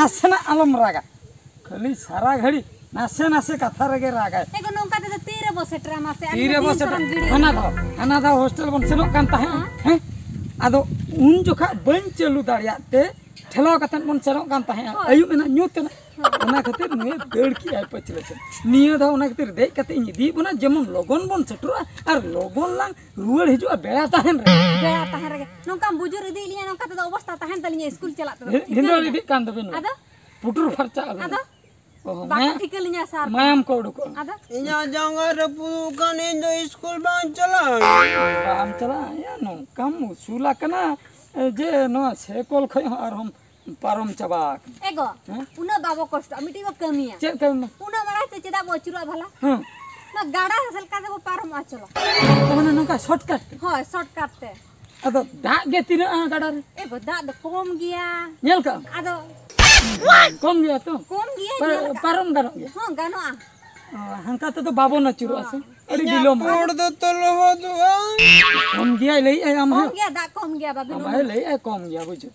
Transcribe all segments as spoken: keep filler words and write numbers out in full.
ᱱᱟᱥᱮᱱᱟᱜ ᱟᱞᱚᱢ ᱨᱟᱜᱟ, ᱠᱷᱟᱹᱞᱤ ᱥᱟᱨᱟ ᱜᱷᱟᱹᱲᱤ ᱱᱟᱥᱮ ᱱᱟᱥᱮ ᱠᱟᱛᱷᱟ ᱨᱮᱜᱮ ᱨᱟᱜᱟᱭ᱾ ᱮ ᱜᱚ, ᱱᱚᱝᱠᱟ ᱛᱮᱫᱚ ᱛᱤᱨᱮ ᱵᱚ ᱥᱮᱴᱮᱨᱟ ᱢᱟᱥᱮ? ᱟᱹᱞᱤᱧ ᱛᱤᱨᱮ ᱫᱚ ᱵᱚ ᱛᱤᱱ ᱥᱮᱴᱮᱨᱟ? ᱥᱟᱨᱟᱢ ᱜᱤᱲᱤ ᱦᱟᱱᱟ ᱫᱷᱟᱣ, ᱦᱟᱱᱟ ᱫᱷᱟᱣ ᱦᱳᱥᱴᱮᱞ ᱵᱚᱱ ᱥᱮᱱᱚᱜ ᱠᱟᱱ ᱛᱟᱦᱮᱸᱫ, ᱦᱮᱸ? ᱦᱮᱸ? ᱟᱫᱚ ᱩᱱ ᱡᱚᱠᱷᱟᱜ ᱵᱟᱹᱧ ᱪᱟᱹᱞᱩ ᱫᱟᱲᱮᱭᱟᱜ ᱛᱮ ᱴᱷᱮᱞᱟᱣ ᱠᱟᱛᱮᱫ ᱵᱚᱱ ᱥᱮᱱᱚᱜ ᱠᱟᱱ ᱛᱟᱦᱮᱸᱫ, ᱦᱳᱭ᱾ ᱟᱹᱭᱩᱵ ᱮᱱᱟ, ᱧᱩᱛ ᱮᱱᱟ᱾ ᱦᱳᱭ᱾ ᱚᱱᱟ ᱠᱷᱟᱹᱛᱤᱨ ᱱᱩᱭᱮ ᱫᱟᱹᱲ ᱠᱮᱜᱼᱟᱭ ᱯᱟᱹᱪᱷᱞᱟᱹ ᱥᱮᱫ᱾ ᱱᱤᱭᱟᱹ ᱫᱷᱟᱣ ᱚᱱᱟ ᱠᱷᱟᱹᱛᱤᱨ ᱫᱮᱡ ᱠᱟᱛᱮ ᱤᱧ ᱤᱫᱤᱭᱮᱫ ᱵᱚᱱᱟ, ᱡᱮᱢᱚᱱ ᱞᱚᱜᱚᱱ ᱵᱚᱱ ᱥᱮᱴᱮᱨᱚᱜᱼᱟ ᱟᱨ ᱞᱚᱜᱚᱱ ᱞᱟᱝ ᱨᱩᱣᱟᱹᱲ ᱦᱤᱡᱩᱜᱼᱟ ᱵᱮᱲᱟ ᱛᱟᱦᱮᱱ ᱨᱮ᱾ ᱵᱮᱲᱟ ᱛᱟᱦᱮᱱ ᱨᱮᱜᱮ᱾ ᱱᱚᱝᱠᱟᱢ ᱵᱩᱡᱩᱨ ᱤᱫᱤᱭᱮᱫ ᱞᱤᱧᱟ, ᱱᱚᱝᱠᱟ ᱛᱮᱫᱚ ᱚᱵᱚᱥᱛᱟ ᱛᱟᱦᱮᱱ ᱛᱟᱹᱞᱤᱧᱟ ᱥᱠᱩᱞ ᱪᱟᱞᱟᱜ ᱛᱮᱫᱚ᱾ ᱵᱷᱤ-, ᱵᱷᱤᱸᱫᱟᱹᱲ ᱤᱫᱤᱜ ᱠᱟᱱ ᱫᱚᱵᱤᱱ᱾ ᱟᱫᱚ? ᱯᱩᱴᱩᱨ ᱯᱷᱟᱨᱪᱟᱜ ᱟᱵᱤᱱ᱾ ᱟᱫᱚ? ᱚ, ᱵᱟᱠᱚ ᱢᱟᱭᱟᱢ, ᱴᱷᱤᱠᱟᱹ ᱞᱤᱧᱟ ᱥᱟᱨ᱾ ᱢᱟᱭᱟᱢ ᱠᱚ ᱩᱰᱩᱠᱚᱜᱼᱟ᱾ ᱟᱫᱚ? ᱤᱧᱟᱹᱜ ᱡᱟᱸᱜᱟ ᱨᱟᱹᱯᱩᱫᱚᱜ ᱠᱟᱱ, ᱤᱧ ᱫᱚ ᱥᱠᱩᱞ ᱵᱟᱝ ᱪᱟᱞᱟᱜ᱾ ᱵᱟᱢ ᱪᱟᱞᱟᱜᱼᱟ? ᱭᱟ, ᱱᱚᱝᱠᱟᱢ ᱩᱥᱩᱞ ᱟᱠᱟᱱᱟ, ᱮ, ᱡᱮ ᱱᱚᱣᱟ ᱥᱮᱠᱚᱞ ᱠᱷᱚᱡ ᱦᱚᱸ ᱟᱨᱦᱚᱸᱢ ᱯᱟᱨᱚᱢ ᱪᱟᱵᱟ ᱟᱠᱟᱱᱟ᱾ ᱮᱜᱚ, ᱦᱮᱸ? ᱩᱱᱟᱹᱜ ᱵᱟᱵᱚ ᱠᱚᱥᱴᱚᱜᱼᱟ, ᱢᱤᱫᱴᱤᱡ ᱵᱚ ᱠᱟᱹᱢᱤᱭᱟ᱾ ᱪᱮᱫ ᱠᱟᱹᱢᱤ? ᱩᱱᱟᱹᱜ ᱢᱟᱨᱟᱝ ᱛᱮ ᱪᱮᱫᱟᱜ ᱵᱚ ᱟᱹᱪᱩᱨᱚᱜᱼᱟ ᱵᱷᱟᱞᱟ? ᱦᱮᱸ᱾ ᱱᱚᱣᱟ ᱜᱟᱰᱟ ᱥᱮᱫ ᱞᱮᱠᱟ ᱛᱮᱵᱚ ᱯᱟᱨᱚᱢᱚᱜᱼᱟ, ᱪᱚᱞᱚ᱾ ᱛᱚ, ᱢᱟᱱᱮ ᱱᱚᱝᱠᱟ shortcut ᱛᱮ? ᱦᱳᱭ, shortcut ᱛᱮ᱾ ᱟᱫᱚ ᱫᱟᱜ ᱜᱮ ᱛᱤᱱᱟᱹᱜᱼᱟ ᱜᱟᱰᱟ ᱨᱮ? ᱮ ᱜᱚ, ᱫᱟᱜ ᱫᱚ ᱠᱚᱢ ᱜᱮᱭᱟ᱾ ᱧᱮᱞ ᱠᱟᱜ ᱟᱢ? ᱟᱫᱚ ᱠᱚᱢ ᱜᱮᱭᱟ ᱛᱚ? ᱠᱚᱢ ᱜᱮᱭᱟ, ᱯᱟ-, ᱧᱮᱞ ᱠᱟᱜ ᱯᱟᱨᱚᱢ ᱜᱟᱱᱚᱜ ᱜᱮᱭᱟ? ᱦᱚᱸ, ᱜᱟᱱᱚᱜᱼᱟ᱾ ᱚ, ᱦᱟᱱᱠᱟ ᱛᱮᱫᱚ ᱵᱟᱵᱚᱱ ᱟᱹᱪᱩᱨᱚᱜᱼᱟ ᱥᱮ? ᱦᱚᱸ᱾ ᱟᱹᱰᱤ ᱤᱧᱟᱹᱜ ᱵᱤᱞᱚᱢ᱾ ᱯᱳᱲ ᱫᱚᱛᱚ ᱞᱚᱦᱚᱫᱚᱜᱼᱟ᱾ ᱠᱚᱢ ᱜᱮᱭᱟᱭ ᱞᱟᱹᱭᱮᱫᱼᱟᱭ ᱟᱢ ᱠᱚᱢ ᱦᱚᱸ᱾ ᱜᱮᱭᱟ, ᱫᱟᱜ ᱠᱚᱢ ᱜᱮᱭᱟ, ᱵᱟᱵᱤᱱ ᱟᱢ ᱩᱱᱩᱢ ᱦᱚᱸᱭ ᱞᱟᱹᱭᱮᱫᱼᱟᱭ ᱠᱚᱢ ᱜᱮᱭᱟ, ᱵᱩᱡᱷᱟᱹᱣ᱾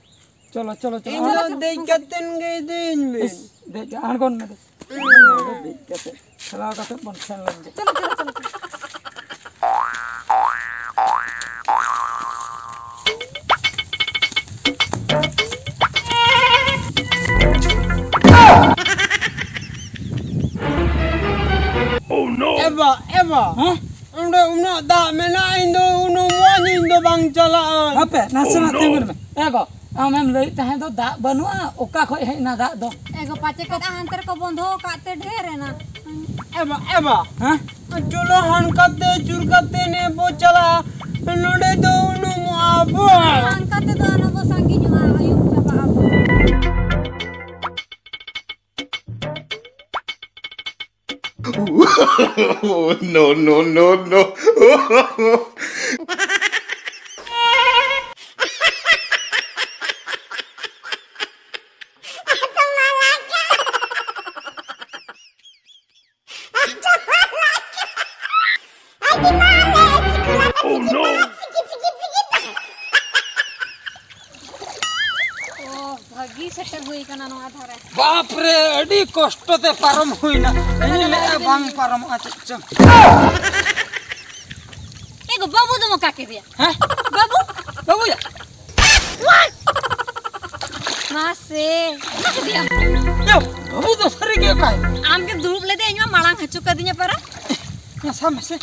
ᱪᱚᱞᱚ, ᱪᱚᱞᱚ, ᱪᱚᱞᱚ᱾ ᱤᱧ ᱫᱚ ᱫᱮᱡ ᱠᱟᱛᱮᱱ ᱜᱮ ᱤᱫᱤᱭᱤᱧ ᱵᱤᱱ᱾ ᱤᱥ, ᱫᱮᱡ, ᱟᱬᱜᱚᱱ ᱢᱮ ᱫᱮᱡ᱾ ᱫᱮᱡ ᱠᱟᱛᱮ ᱪᱟᱞᱟᱣ ᱠᱟᱛᱮ ᱵᱚᱱ ᱥᱮᱱ ᱞᱮᱱ ᱜᱮ᱾ ᱪᱚᱞᱚ, ᱪᱚᱞᱚ, ᱪᱚᱞᱚ, ᱪᱚᱞᱚ᱾ Oh no! ᱮᱵᱟ, ᱮᱵᱟ᱾ ᱦᱮᱸ? ᱚᱸᱰᱮ ᱩᱱᱟᱹᱜ ᱫᱟᱜ ᱢᱮᱱᱟᱜᱼᱟ, ᱤᱧ ᱫᱚ ᱩᱱᱩᱢᱚᱜᱼᱟ, ᱤᱧ ᱫᱚ ᱵᱟᱝ ᱪᱟᱞᱟᱜᱼᱟ᱾ ᱦᱟᱯᱮ, ᱱᱟᱥᱮᱱᱟᱜ ᱛᱤᱸᱜᱩᱱ ᱢᱮ᱾ ᱮ ᱜᱚ, ᱟᱢᱮᱢ ᱞᱟᱹᱭᱮᱫ ᱛᱟᱦᱮᱸ ᱫᱚ ᱫᱟᱜ ᱵᱟᱹᱱᱩᱜᱼᱟ, ᱚᱠᱟ ᱠᱷᱚᱡ ᱦᱮᱡ ᱮᱱᱟ ᱫᱟᱜ ᱫᱚ? ᱮ ᱜᱚ, ᱯᱟᱪᱮ ᱠᱟᱫᱟ ᱦᱟᱱᱛᱮ ᱨᱮᱠᱚ ᱵᱚᱱᱫᱷᱚ ᱟᱠᱟᱫ ᱛᱮ ᱰᱷᱮᱨ ᱮᱱᱟ᱾ ᱮᱵᱟ, ᱮᱵᱟ᱾ ᱦᱮᱸ? ᱪᱚᱞᱚ ᱦᱟᱱᱠᱟᱛᱮ ᱟᱹᱪᱩᱨ ᱠᱟᱛᱮ ᱱᱮ ᱵᱚ ᱪᱟᱞᱟᱜᱼᱟ, ᱱᱚᱰᱮ ᱫᱚ ᱩᱱᱩᱢᱚᱜᱼᱟ ᱵᱚ᱾ ᱦᱟᱱᱠᱟ ᱛᱮᱫᱚ ᱟᱨᱦᱚᱸ ᱵᱚ ᱥᱟᱺᱜᱤᱧᱚᱜᱼᱟ, ᱟᱹᱭᱩᱵ ᱪᱟᱵᱟᱜᱼᱟ ᱵᱚ᱾ Oh, no, no, no, no. Oh, no. Oh, ᱜᱮ ᱥᱮᱴᱮᱨ ᱦᱩᱭ ᱠᱟᱱᱟ ᱱᱚᱣᱟ ᱫᱷᱟᱨᱮ᱾ ᱵᱟᱯ ᱨᱮ, ᱟᱹᱰᱤ ᱠᱚᱥᱴᱚ ᱛᱮ ᱯᱟᱨᱚᱢ ᱦᱩᱭᱱᱟ᱾ ᱤᱧ ᱞᱟᱹᱭᱮᱫᱼᱟ ᱵᱟᱝ ᱯᱟᱨᱚᱢᱚᱜᱼᱟ ᱪᱮᱫ ᱪᱚᱝ᱾ ᱮ ᱜᱚ, ᱵᱟᱹᱵᱩ ᱫᱚᱢ ᱚᱠᱟ ᱠᱮᱫᱮᱭᱟ? ᱦᱮᱸ? ᱵᱟᱹᱵᱩ? ᱵᱟᱹᱵᱩᱭᱟ? ᱢᱟᱥᱮ, ᱚᱠᱟ ᱠᱮᱫᱮᱭᱟᱢ? ᱭᱟ, ᱵᱟᱹᱵᱩ ᱫᱚ ᱥᱟᱹᱨᱤ ᱜᱮ ᱚᱠᱟᱭ? ᱟᱢ ᱜᱮᱢ ᱫᱩᱲᱩᱵ ᱞᱮᱫᱮᱭᱟ, ᱤᱧ ᱢᱟ ᱢᱟᱲᱟᱝ ᱦᱚᱪᱚ ᱠᱟᱹᱫᱤᱧᱟ ᱯᱟᱨᱟ᱾ ᱭᱟ, ᱥᱟᱵ ᱢᱮᱥᱮ᱾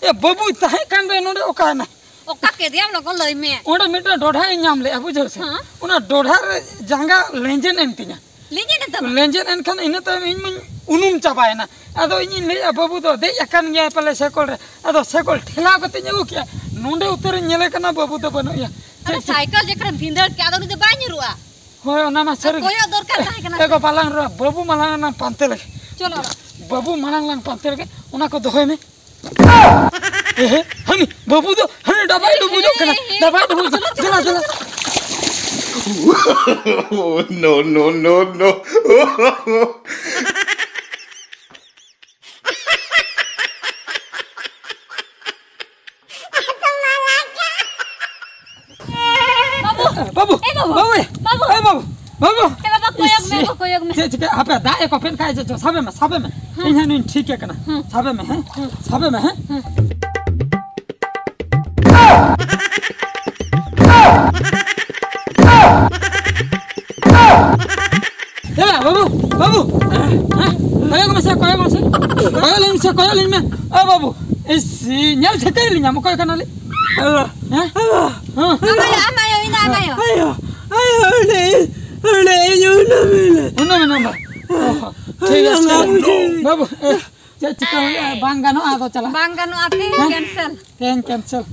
ᱭᱟ, ᱵᱟᱹᱵᱩᱭ ᱛᱟᱦᱮᱸ ᱠᱟᱱ ᱫᱚ ᱱᱚᱰᱮ ᱚᱠᱟᱭᱮᱱᱟᱭ? ᱚᱠᱟ ᱠᱮᱫᱮᱭᱟᱢ ᱞᱚᱜᱚᱱ ᱞᱟᱹᱭ ᱢᱮ᱾ ᱚᱸᱰᱮ ᱢᱤᱫᱴᱟᱝ ᱰᱚᱰᱷᱟ ᱤᱧ ᱧᱟᱢ ᱞᱮᱫᱼᱟ, ᱵᱩᱡᱷᱟᱹᱣ ᱥᱮ? ᱦᱮᱸ᱾ ᱚᱱᱟ ᱰᱚᱰᱷᱟ ᱨᱮ ᱡᱟᱸᱜᱟ ᱞᱮᱸᱡᱮᱫ ᱮᱱ ᱛᱤᱧᱟ᱾ ᱞᱮᱸᱡᱮᱫ ᱮᱱ ᱛᱟᱢᱟ? ᱞᱮᱸᱡᱮᱫ ᱮᱱ ᱠᱷᱟᱱ ᱤᱱᱟᱹ ᱛᱟᱭᱚᱢ ᱤᱧ ᱢᱟᱧ ᱩᱱᱩᱢ ᱪᱟᱵᱟᱭᱮᱱᱟ᱾ ᱟᱫᱚ ᱤᱧᱤᱧ ᱞᱟᱹᱭᱮᱫᱼᱟ, "ᱵᱟᱹᱵᱩ ᱫᱚ ᱫᱮᱡ ᱟᱠᱟᱱ ᱜᱮᱭᱟᱭ ᱯᱟᱞᱮ ᱥᱮᱠᱚᱞ ᱨᱮ᱾" ᱟᱫᱚ ᱥᱮᱠᱚᱞ ᱴᱷᱮᱞᱟᱣ ᱠᱟᱛᱮᱧ ᱟᱹᱜᱩ ᱠᱮᱜᱼᱟ, ᱱᱚᱸᱰᱮ ᱩᱛᱟᱹᱨᱤᱧ ᱧᱮᱞᱮ ᱠᱟᱱᱟ, ᱵᱟᱹᱵᱩ ᱫᱚ ᱵᱟᱹᱱᱩᱜ ᱮᱭᱟ᱾ ᱟᱫᱚ ᱪᱮᱫ ᱪᱤᱠᱟᱹ? ᱥᱟᱭᱠᱮᱞ ᱡᱮᱠᱷᱟᱱᱮᱢ ᱵᱷᱤᱸᱫᱟᱹᱲ ᱠᱮᱜᱼᱟ, ᱟᱫᱚ ᱩᱱᱤ ᱫᱚ ᱵᱟᱭ ᱧᱩᱨᱩᱜᱼᱟ? ᱦᱳᱭ, ᱚᱱᱟ ᱢᱟ ᱥᱟᱹᱨᱤ ᱜᱮ᱾ ᱠᱚᱭᱚᱜ ᱫᱚᱨᱠᱟᱨ ᱛᱟᱦᱮᱸ ᱠᱟᱱᱟ ᱮ ᱥᱮ? ᱜᱚ, ᱵᱟᱞᱟᱝ ᱨᱚᱲᱟ, ᱵᱟᱹᱵᱩ ᱢᱟᱞᱟᱝ ᱮᱱᱟᱝ ᱯᱟᱱᱛᱮ ᱞᱮᱜᱮ᱾ ᱪᱚᱞᱚ ᱚᱲᱟᱜ᱾ ᱵᱟᱹᱵᱩ ᱢᱟᱲᱟᱝ ᱞᱟᱝ ᱯᱟᱱᱛᱮ ᱞᱮᱜᱮ, ᱚᱱᱟ ᱠᱚ ᱫᱚᱦᱚᱭ ᱢᱮ᱾ ᱮ ᱦᱮ, ᱦᱟᱹᱱᱤ ᱵᱟᱹᱵᱩ ᱫᱚ ᱦᱟᱹᱱᱤ ᱰᱟᱵᱟᱭ ᱰᱩᱵᱩᱡᱚᱜ ᱠᱟᱱᱟ, ᱰᱟᱵᱟᱭ ᱰᱩᱵᱩᱡᱚᱜ᱾ ᱫᱮᱞᱟ, ᱫᱮᱞᱟ᱾ Oh, no, no, no, no. ᱵᱟᱹᱵᱩ! ᱵᱟᱹᱵᱩ! ᱮ ᱵᱟᱹᱵᱩ! ᱵᱟᱹᱵᱩ! ᱵᱟᱹᱵᱩ! ᱮ ᱵᱟᱹᱵᱩ! ᱵᱟᱹᱵᱩ! ᱮ ᱵᱟᱵᱟ, ᱠᱚᱭᱚᱜ ᱢᱮ, ᱤᱥ! ᱜᱚ, ᱠᱚᱭᱚᱜ ᱢᱮ᱾ ᱪᱮᱫ ᱪᱤᱠᱟᱹ? ᱦᱟᱯᱮ, ᱫᱟᱜ ᱮ ᱠᱚᱯᱮᱫ ᱠᱷᱟᱡ, ᱪᱚ, ᱪᱚ, ᱥᱟᱵᱮ ᱢᱮ, ᱥᱟᱵᱮ ᱢᱮ᱾ ᱦᱮᱸ᱾ ᱤᱧ ᱦᱟᱸᱜ ᱱᱩᱭ ᱴᱷᱤᱠ ᱮ ᱠᱟᱱᱟ᱾ ᱦᱮᱸ᱾ ᱥᱟᱵᱮ ᱢᱮ, ᱦᱮᱸ? ᱦᱮᱸ᱾ ᱥᱟᱵᱮ ᱢᱮ, ᱦᱮᱸ? ᱦᱮᱸ᱾ ᱮ ᱵᱟᱹᱵᱩ, ᱵᱟᱹᱵᱩ, ᱦᱮᱸ, ᱠᱚᱭᱚᱜ ᱢᱮᱥᱮ, ᱠᱚᱭᱚᱜ ᱢᱮᱥᱮ, ᱠᱚᱭᱚᱜ ᱞᱤᱧ ᱢᱮᱥᱮ, ᱠᱚᱭᱚᱜ ᱞᱤᱧ ᱢᱮ᱾ ᱚ ᱵᱟᱹᱵᱩ, ᱤᱥ, ᱧᱮᱞ ᱴᱷᱤᱠᱟᱹᱭᱮᱫ ᱞᱤᱧᱟᱢ, ᱚᱠᱚᱭ ᱠᱟᱱᱟᱞᱤᱧ? ᱦᱮᱸ? ᱦᱮᱸ? ᱟᱢ ᱟᱭᱳ, ᱟᱢ ᱟᱭᱳ, ᱤᱧ ᱫᱚ ᱟᱢ ᱟᱭᱳ᱾ ᱟᱭᱳ, ᱟᱭᱳ, ᱚᱸᱰᱮ, ᱚᱸᱰᱮ ᱤᱧ ᱩᱱᱩᱢ ᱮᱱᱟ᱾ ᱩᱱᱩᱢ ᱮᱱᱟᱢ ᱵᱟ? ᱚ, ᱴᱷᱤᱠ ᱟᱪᱷᱮ᱾ ᱞᱟᱸᱜᱟ ᱵᱩᱡᱷᱟᱹᱣ᱾ ᱵᱟᱹᱵᱩ, ᱮ, ᱪᱮᱫ ᱪᱤᱠᱟᱹ ᱦᱩᱭᱩᱜᱼᱟ? ᱵᱟᱝ ᱜᱟᱱᱚᱜᱼᱟ, ᱟᱫᱚ ᱪᱟᱞᱟᱜ᱾ ᱵᱟᱝ ᱜᱟᱱᱚᱜᱼᱟ, ᱛᱮᱦᱮᱧ ᱦᱮᱸ? ᱠᱮᱱᱥᱮᱞ᱾ ᱛᱮᱦᱮᱧ ᱠᱮᱱᱥᱮᱞ᱾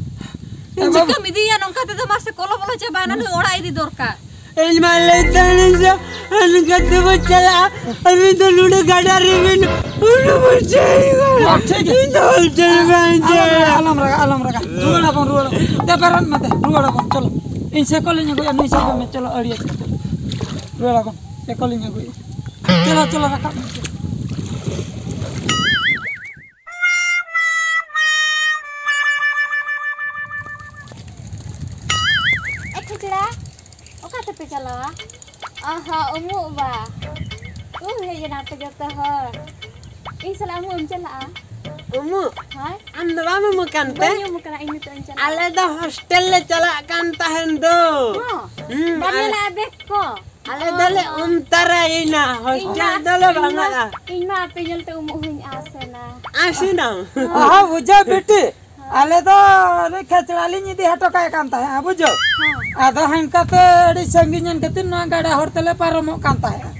ᱮ, ᱵᱟᱹᱵᱩ᱾ ᱪᱤᱠᱟᱹᱢ ᱤᱫᱤᱭᱟ ᱱᱚᱝᱠᱟ ᱛᱮᱫᱚ? ᱢᱟᱥᱮ ᱠᱚᱞᱚ ᱵᱚᱞᱚ ᱪᱟᱵᱟᱭᱮᱱᱟ, ᱱᱩᱭ ᱚᱲᱟᱜ ᱤᱫᱤ ᱫᱚᱨᱠᱟᱨ᱾ ᱤᱧ ᱢᱟ ᱞᱟᱹᱭ ᱛᱟᱦᱮᱱᱤᱧ ᱥᱮ, ᱚᱱᱠᱟ ᱛᱮᱵᱚ ᱪᱟᱞᱟᱜᱼᱟ᱾ ᱟᱹᱵᱤᱱ ᱫᱚ ᱱᱚᱰᱮ ᱜᱟᱰᱟ ᱨᱮᱵᱤᱱ ᱩᱱᱩᱢ ᱦᱚᱪᱚᱭᱮᱫ ᱠᱚᱣᱟ᱾ ᱦᱮᱸ, ᱴᱷᱤᱠ ᱜᱮᱭᱟ᱾ ᱤᱧ ᱫᱚ ᱦᱚᱪᱚᱭ ᱵᱟᱝ ᱪᱮ᱾ ᱟᱞᱚᱢ ᱨᱟᱜᱟ, ᱟᱞᱚᱢ ᱨᱟᱜᱟ, ᱟᱞᱚᱢ ᱨᱟᱜᱟ᱾ ᱨᱩᱣᱟᱹᱲ ᱟᱵᱚᱱ, ᱨᱩᱣᱟᱹᱲ ᱟᱵᱚᱱ᱾ ᱫᱮ, ᱵᱮᱨᱮᱫ ᱢᱮ, ᱫᱮ, ᱨᱩᱣᱟᱹᱲ ᱟᱵᱚᱱ, ᱪᱚᱞᱚ᱾ ᱤᱧ ᱥᱮᱠᱚᱞᱤᱧ ᱟᱹᱜᱩᱭᱟ, ᱱᱩᱭ ᱥᱟᱵ ᱢᱮ, ᱪᱚᱞᱚ, ᱟᱹᱲᱤᱭᱟᱹ ᱥᱮᱫ ᱪᱚᱞᱚ᱾ ᱨᱩᱣᱟᱹᱲ ᱟᱵᱚᱱ, ᱥᱮᱠᱚᱞᱤᱧ ᱟᱹᱜᱩᱭᱟ᱾ ᱪᱚᱞᱚ, ᱪᱚᱞᱚ, ᱨᱟᱠᱟᱵ ᱢᱮ᱾ ᱮ ᱠᱷᱤᱪᱲᱟ, ᱚᱠᱟ ᱛᱮᱯᱮ ᱪᱟᱞᱟᱣᱟ᱾ ᱚ ᱦᱚᱸ, ᱩᱢᱩᱜ ᱵᱟ᱾ ᱩᱢ ᱦᱮᱡ ᱮᱱᱟ ᱯᱮ ᱡᱚᱛᱚ ᱦᱚᱲ᱾ ᱤᱧ ᱥᱟᱞᱟᱜ ᱩᱢᱩᱜ ᱮᱢ ᱪᱟᱞᱟᱜᱼᱟ? ᱩᱢᱩᱜ? ᱦᱳᱭ᱾ ᱟᱢ ᱫᱚ ᱵᱟᱢ ᱩᱢᱩᱜ ᱠᱟᱱ ᱛᱮ? ᱵᱟᱹᱧ ᱩᱢᱩᱜ ᱠᱟᱱᱟ, ᱤᱧ ᱱᱤᱛᱚᱜ ᱤᱧ ᱪᱟᱞᱟᱜᱼᱟ᱾ ᱟᱞᱮ ᱫᱚ ᱦᱳᱥᱴᱮᱞ ᱞᱮ ᱪᱟᱞᱟᱜ ᱠᱟᱱ ᱛᱟᱦᱮᱱ ᱫᱚ᱾ ᱦᱚᱸ? ᱦᱩᱸ, ᱵᱟᱢ ᱟᱞᱮ, ᱧᱮᱞᱟ ᱵᱮᱜᱽ ᱠᱚ? ᱟᱞᱮ ᱚ ᱫᱚᱞᱮ ᱦᱚᱸ᱾ ᱩᱢ ᱛᱟᱨᱟᱭᱮᱱᱟ, ᱤᱧ ᱢᱟ, ᱦᱳᱥᱴᱮᱞ ᱫᱚᱞᱮ ᱤᱧ ᱢᱟ, ᱵᱟᱝᱟᱜᱼᱟ᱾ ᱤᱧ ᱢᱟ ᱟᱯᱮ ᱧᱮᱞᱛᱮ ᱩᱢᱩᱜ ᱦᱚᱸᱧ ᱟᱥ ᱮᱱᱟ᱾ ᱟᱥ ᱮᱱᱟᱢ? ᱚᱦᱚ, ᱵᱩᱡᱷᱟᱹᱣ ᱵᱤᱴᱤ, ᱟᱞᱮ ᱫᱚ ᱩᱱᱤ ᱠᱷᱮᱪᱲᱟ ᱞᱤᱧ ᱤᱫᱤ ᱦᱚᱴᱚ ᱠᱟᱭ ᱠᱟᱱ ᱛᱟᱦᱮᱸᱫᱼᱟ, ᱵᱩᱡᱷᱟᱹᱣ᱾ ᱦᱮᱸ᱾ ᱟᱫᱚ ᱦᱟᱱᱠᱟᱛᱮ ᱟᱹᱰᱤ ᱥᱟᱺᱜᱤᱧ ᱮᱱ ᱠᱷᱟᱹᱛᱤᱨ ᱱᱚᱣᱟ ᱜᱟᱰᱟ ᱦᱚᱨ ᱛᱮᱞᱮ ᱯᱟᱨᱚᱢᱚᱜ ᱠᱟᱱ ᱛᱟᱦᱮᱸᱫᱼᱟ᱾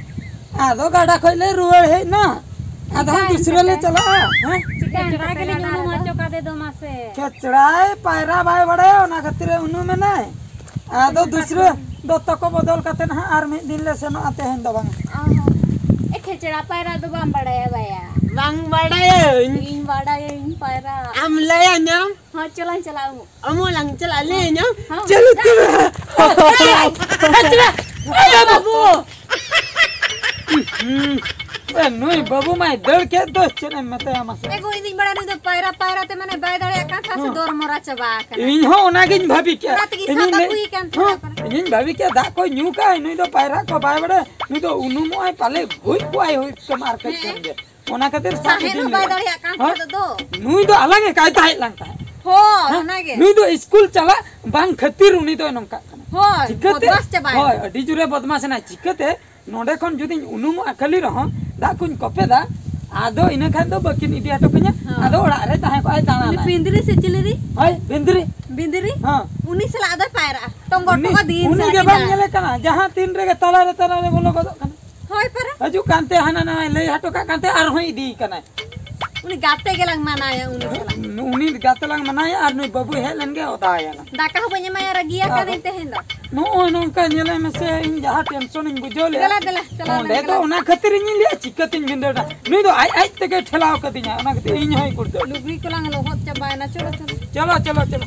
ᱟᱫᱚ ᱜᱟᱰᱟ ᱠᱷᱚᱡ ᱞᱮ ᱨᱩᱣᱟᱹᱲ ᱦᱮᱡ ᱮᱱᱟ᱾ ᱟᱫᱚ ᱦᱟᱸᱜ ᱪᱤᱠᱟᱹᱭᱮᱱ ᱫᱩᱥᱨᱟᱹ ᱞᱮ ᱛᱮᱯᱮ? ᱪᱟᱞᱟᱜᱼᱟ᱾ ᱦᱮᱸ? ᱪᱤᱠᱟᱹᱭᱮᱱ ᱠᱷᱮᱪᱲᱟ ᱛᱮᱯᱮ ᱜᱮᱞᱤᱧ ᱜᱟᱰᱟ ᱩᱱᱩᱢ ᱨᱮᱫᱚ? ᱦᱚᱪᱚ ᱠᱟᱫᱮ ᱫᱚ ᱢᱟᱥᱮ᱾ ᱠᱷᱮᱪᱲᱟᱭ ᱯᱟᱭᱨᱟ ᱵᱟᱭ ᱵᱟᱲᱟᱭᱟ, ᱚᱱᱟ ᱠᱷᱟᱹᱛᱤᱨ ᱮ ᱩᱱᱩᱢ ᱮᱱᱟᱭ᱾ ᱟᱫᱚ ᱫᱩᱥᱨᱟᱹ ᱫᱚᱛᱚ ᱠᱚ ᱵᱚᱫᱚᱞ ᱠᱟᱛᱮ ᱦᱟᱸᱜ ᱟᱨ ᱢᱤᱫ ᱫᱤᱱ ᱞᱮ ᱥᱮᱱᱚᱜᱼᱟ, ᱛᱮᱦᱮᱧ ᱫᱚ ᱵᱟᱝ᱾ ᱚ ᱦᱚᱸ᱾ ᱮ, ᱠᱷᱮᱪᱲᱟ ᱯᱟᱭᱨᱟ ᱫᱚ ᱵᱟᱢ ᱵᱟᱲᱟᱭᱟ ᱵᱟᱭᱟ? ᱵᱟᱝ ᱵᱟᱲᱟᱭᱟᱹᱧ᱾ ᱤᱧ ᱵᱟᱲᱟᱭᱟᱹᱧ ᱯᱟᱭᱨᱟ᱾ ᱟᱢ ᱞᱟᱹᱭ ᱟᱹᱧᱟᱢ? ᱦᱚᱸ, ᱪᱚᱞᱟᱧ ᱪᱟᱞᱟᱜᱼᱟ ᱩᱢᱩᱜ᱾ ᱟᱢ ᱦᱚᱸ ᱞᱟᱝ ᱪᱟᱞᱟᱜᱼᱟ, ᱞᱟᱹᱭ ᱟᱹᱧᱟᱢ? ᱦᱚᱸ᱾ ᱪᱚᱞᱚ ᱛᱚᱵᱮ᱾ ᱟᱪᱪᱷᱟ, ᱟᱭᱳ ᱵᱟᱵᱩ᱾ ᱦᱩᱸ᱾ ᱮ, ᱱᱩᱭ ᱵᱟᱹᱵᱩ ᱢᱟᱭ ᱫᱟᱹᱲ ᱠᱮᱫ ᱫᱚ, ᱪᱮᱫ ᱮᱢ ᱢᱮᱛᱟᱭᱟ ᱢᱟᱥᱮ? ᱮ ᱜᱳ, ᱤᱧ ᱫᱩᱧ ᱵᱟᱲᱟᱭᱟ ᱱᱩᱭ ᱫᱚ ᱯᱟᱭᱨᱟ, ᱯᱟᱭᱨᱟ ᱛᱮ ᱢᱟᱱᱮ ᱵᱟᱭ ᱫᱟᱲᱮᱭᱟᱜ ᱠᱟᱱ ᱛᱟᱦᱮᱸᱫ ᱥᱮ, ᱦᱚᱸ᱾ ᱫᱚᱨ ᱢᱚᱨᱟ ᱪᱟᱵᱟ ᱟᱠᱟᱱᱟ᱾ ᱤᱧ ᱦᱚᱸ ᱚᱱᱟᱜᱤᱧ ᱵᱷᱟᱵᱤ ᱠᱮᱫ᱾ ᱚᱱᱟ ᱛᱮᱜᱮ ᱤᱧᱤᱧ ᱥᱟᱵ ᱞᱟᱹᱭ-, ᱟᱹᱜᱩᱭᱮ ᱠᱟᱱ ᱦᱚᱸ, ᱛᱟᱦᱮᱸᱫ ᱯᱟᱨᱟ᱾ ᱤᱧᱤᱧ ᱵᱷᱟᱵᱤ ᱠᱮᱫ, ᱫᱟᱜ ᱠᱚᱭ ᱧᱩ ᱠᱟᱜᱼᱟ, ᱱᱩᱭ ᱫᱚ ᱯᱟᱭᱨᱟ ᱠᱚ ᱵᱟᱭ ᱵᱟᱲᱟᱭᱟ, ᱱᱩᱭ ᱫᱚ ᱩᱱᱩᱢᱚᱜᱼᱟᱭ ᱯᱟᱞᱮ, ᱜᱷᱩᱡ ᱠᱚᱜᱼᱟᱭ ᱦᱩᱭ ᱛᱟᱢᱟ ᱟᱨ ᱠᱟᱹᱡ ᱦᱮᱸ᱾ ᱠᱷᱟᱱ ᱜᱮ᱾ ᱚᱱᱟ ᱠᱷᱟᱹᱛᱤᱨ ᱥᱟᱵ ᱥᱟᱦᱮᱫ ᱤᱫᱤ ᱦᱚᱸ ᱵᱟᱭ ᱞᱮᱫᱟ᱾ ᱫᱟᱲᱮᱭᱟᱜ ᱠᱟᱱ ᱦᱚᱸ? ᱛᱟᱦᱮᱸᱫ ᱫᱚ᱾ ᱱᱩᱭ ᱫᱚ ᱟᱞᱟᱝ ᱮ ᱠᱟᱭᱫᱟᱭᱮᱫ ᱞᱟᱝ ᱛᱟᱦᱮᱸᱫ᱾ ᱦᱳᱭ, ᱦᱮᱸ? ᱚᱱᱟᱜᱮ᱾ ᱱᱩᱭ ᱫᱚ ᱥᱠᱩᱞ ᱪᱟᱞᱟᱜ ᱵᱟᱝ ᱠᱷᱟᱹᱛᱤᱨ ᱩᱱᱤ ᱫᱚᱭ ᱱᱚᱝᱠᱟᱜ ᱠᱟᱱᱟ᱾ ᱦᱳᱭ, ᱪᱤᱠᱟᱹᱛᱮ? ᱵᱚᱫᱢᱟᱥ ᱪᱟᱵᱟᱭᱮᱱᱟ᱾ ᱦᱳᱭ, ᱟᱹᱰᱤ ᱡᱳᱨᱮ ᱵᱚᱫᱢᱟᱥ ᱮᱱᱟ᱾ ᱪᱤᱠᱟᱹᱛᱮ? ᱱᱚᱸᱰᱮ ᱠᱷᱚᱱ ᱡᱩᱫᱤᱧ ᱩᱱᱩᱢᱚᱜᱼᱟ ᱠᱷᱟᱹᱞᱤ ᱨᱮᱦᱚᱸ, ᱫᱟᱜ ᱠᱚᱧ ᱠᱚᱯᱮᱫᱟ, ᱟᱫᱚ ᱤᱱᱟᱹ ᱠᱷᱟᱱ ᱫᱚ ᱵᱟᱹᱠᱤᱱ ᱤᱫᱤ ᱦᱚᱴᱚ ᱠᱟᱹᱧᱟ᱾ ᱦᱮᱸ᱾ ᱟᱫᱚ ᱚᱲᱟᱜ ᱨᱮ ᱛᱟᱦᱮᱸ ᱠᱚᱜᱼᱟᱭ, ᱫᱟᱬᱟᱱᱟᱭ᱾ ᱩᱱᱤ ᱯᱤᱸᱫᱽᱨᱤ ᱥᱮ ᱪᱤᱞᱤ ᱨᱮ? ᱦᱳᱭ, ᱵᱤᱸᱫᱽᱨᱤ᱾ ᱵᱤᱸᱫᱽᱨᱤ? ᱦᱮᱸ᱾ ᱩᱱᱤ ᱥᱟᱞᱟᱜ ᱫᱚᱭ ᱯᱟᱭᱨᱟᱜᱼᱟ᱾ ᱛᱚᱸᱜᱚ ᱩᱱᱤ, ᱴᱚᱸᱜᱚ ᱫᱤᱱ ᱩᱱᱤ ᱥᱟᱞᱟᱜ ᱜᱮ ᱜᱮ ᱵᱟᱢ ᱫᱟᱬᱟᱱᱟ᱾ ᱧᱮᱞᱮ ᱠᱟᱱᱟ, ᱡᱟᱦᱟᱸ ᱛᱤᱱ ᱨᱮᱜᱮ ᱛᱟᱞᱟᱨᱮ, ᱛᱟᱞᱟᱨᱮ ᱵᱚᱞᱚ ᱜᱚᱫᱚᱜ ᱠᱟᱱᱟ᱾ ᱦᱳᱭ, ᱯᱟᱨᱟ᱾ ᱦᱤᱡᱩᱜ ᱠᱟᱱᱛᱮ ᱦᱟᱱᱟ ᱱᱟᱣᱟᱭ ᱞᱟᱹᱭ ᱦᱚᱴᱚ ᱠᱟᱜ ᱠᱟᱱᱛᱮ ᱟᱨᱦᱚᱸᱭ ᱤᱫᱤᱭᱮ ᱠᱟᱱᱟᱭ᱾ ᱩᱱᱤ ᱜᱟᱛᱮ ᱜᱮᱞᱟᱝ ᱢᱟᱱᱟᱭᱟ ᱩᱱᱤ ᱥᱟᱞᱟᱜ᱾ ᱩᱱᱤ ᱜᱟᱛᱮ ᱞᱟᱝ ᱢᱟᱱᱟᱭᱟ ᱟᱨ ᱱᱩᱭ ᱵᱟᱹᱵᱩᱭ ᱦᱮᱡ ᱞᱮᱱ ᱜᱮ ᱚᱫᱟᱭᱟᱞᱟᱝ᱾ ᱫᱟᱠᱟ ᱦᱚᱸ ᱵᱟᱹᱧ ᱮᱢᱟᱭᱟ, ᱨᱟᱹᱜᱤᱭᱟ ᱟᱫᱚ ᱠᱟᱹᱱᱟᱹᱧ ᱛᱮᱦᱮᱧ ᱫᱚ᱾ ᱱᱚᱜᱼᱚᱭ ᱱᱚᱝᱠᱟ ᱧᱮᱞᱮ ᱢᱮᱥᱮ, ᱤᱧ ᱡᱟᱦᱟᱸ ᱴᱮᱱᱥᱚᱱᱤᱧ ᱵᱩᱡᱷᱟᱹᱣ ᱞᱮᱫᱟ᱾ ᱫᱮᱞᱟ, ᱫᱮᱞᱟ, ᱪᱟᱞᱟᱣ ᱚᱸᱰᱮ ᱞᱮᱱ ᱫᱚ ᱜᱮᱞᱟᱝ᱾ ᱚᱱᱟ ᱠᱷᱟᱹᱛᱤᱨ ᱤᱧᱤᱧ ᱞᱟᱹᱭᱟ, ᱪᱤᱠᱟᱹᱛᱤᱧ ᱵᱷᱤᱸᱫᱟᱹᱲᱟ? ᱱᱩᱭ ᱫᱚ ᱟᱡ ᱟᱡ ᱛᱮᱜᱮ ᱴᱷᱮᱞᱟᱣ ᱠᱟᱫᱤᱧᱟ, ᱚᱱᱟ ᱠᱷᱟᱹᱛᱤᱨ ᱤᱧ ᱦᱚᱸᱭ ᱜᱩᱲᱫᱟᱹᱣ᱾ ᱞᱩᱜᱽᱲᱤ ᱠᱚᱞᱟᱝ ᱞᱚᱦᱚᱫ ᱪᱟᱵᱟᱭᱮᱱᱟ, ᱪᱚᱞᱚ, ᱪᱚᱞᱚ᱾ ᱪᱚᱞᱚ, ᱪᱚᱞᱚ, ᱪᱚᱞᱚ᱾